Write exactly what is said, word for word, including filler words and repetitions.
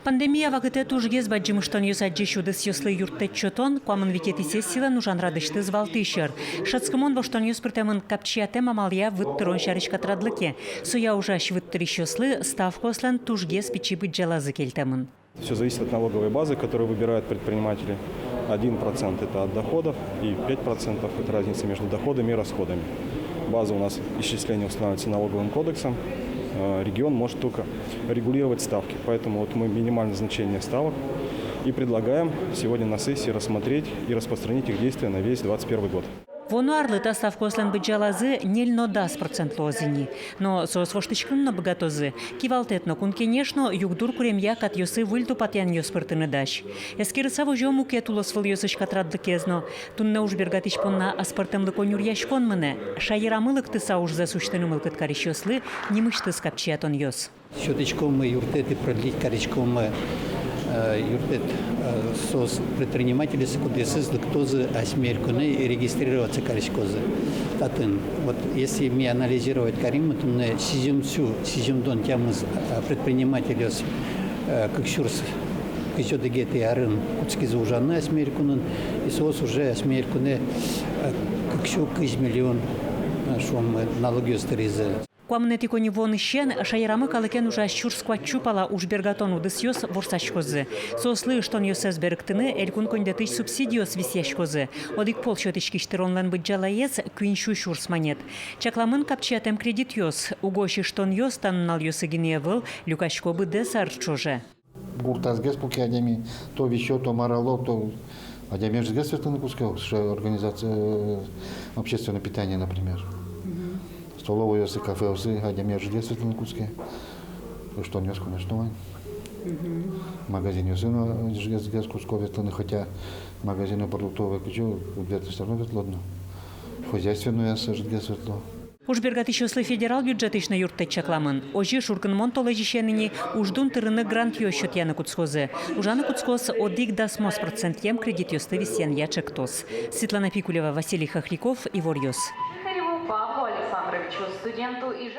Пандемия вакытэ тужгес бадӟым ыштонъёс адӟись удысъёслы юрттэт сётон — куамын витетӥ сессилэн ужан радысьтыз валтӥсь ӧр. Шӧдскымон воштонъёс пыртэмын капчиятэм амалъя выт тырон сярысь катрадлыке. Соя ужась выт тырисьёслы ставкаослэн тужгес пичи быдӟалазы кельтэмын. Всё зависит от налоговой базы, которую выбирают предприниматели. Один процент — это от доходов, и пять процентов — это разница между доходами и расходами. База у нас исчисления устанавливается налоговым кодексом. Э, регион может только регулировать ставки. Поэтому вот мы минимальное значение ставок и предлагаем сегодня на сессии рассмотреть и распространить их действие на весь двадцать первый год. Вуоно арлы та ставкаослэн быдӟалазы ньыль но дас процент луоз ини. Но соос воштӥськыны но быгатозы. Кивалтэт но, Кун Кенеш но югдур куремъя катъёсы выль тупатъянъёс пыртыны дась. Эскерыса возё мукет улосвылъёсысь катрадлыкез но. Туннэ ужбергатӥсь понна аспӧртэмлыко нюръяськон мынэ. Шаерамы лыктыса ужзэс усьтыны мылкыд карисьёслы нимысьтыз капчиятонъёс. Сётӥськомы юрттэт и продлить кариськомы, э, юрттэт, э, соос предпринимательёслы, кудъёсыз лыктозы асьме элькунэ и регистрироваться кариськозы татын. Вот если ми анализировать каримы, туннэ сизьым сю, сизьымдон тямыс, э, предпринимательёс, э, кык сюрс кызь одӥгетӥ арын кутскизы ужаны асьме элькунын, и соос уже асьме элькунэ, э, кык сю кызь миллион, э, шуом, э, налогъёс тыризы. Куамынэтӥ коньывуонысен шаерамы калыкен ужась сюрс куать сю пала ужбергатон удысъёс ворсаськозы. Соослы ыштонъёссэс берыктыны элькун коньдэтысь субсидиос висъяськозы. Одӥг пол сётӥськись тыронлэн быдӟалаез куинь сю сюрс манет. Чакламын капчиятэм кредитъёс. Угось ыштонъёс та нуналъёсы гинэ ӧвӧл, люкасько быдэс ар ӵоже. Гуртазгес пуке адями, то висё, то мар ало, то адями ӧжытгес ветлыны кутске, ш-, организация, э, общественное питание, например. Мгм. Столовойёсы, кафеосы адями ӧжытгес ветлыны кутске. Ыштонъёс, конечно, вань. Мгм. Магазинъёсы но ӧжытгес кутско ветлыны, хотя магазинэ продуктовой кызьы уд ветлы, всё равно ветлод но. Хозяйственнояз ӧжытгес ветло. Ужбергатӥсьёслы федерал бюджетысь но юрттэт чакламын. Озьы шуркынмон толэзьысен ини уждун тырыны грантъёс сётъяны кутскозы. Ужаны кутскоз одӥг дасмос процентъем кредитъёсты висъянъя ӵектос. Светлана Пикулева, Василий Хохряков, «Иворъёс». Жихареву Павлу Александровичу, студенту Ижев-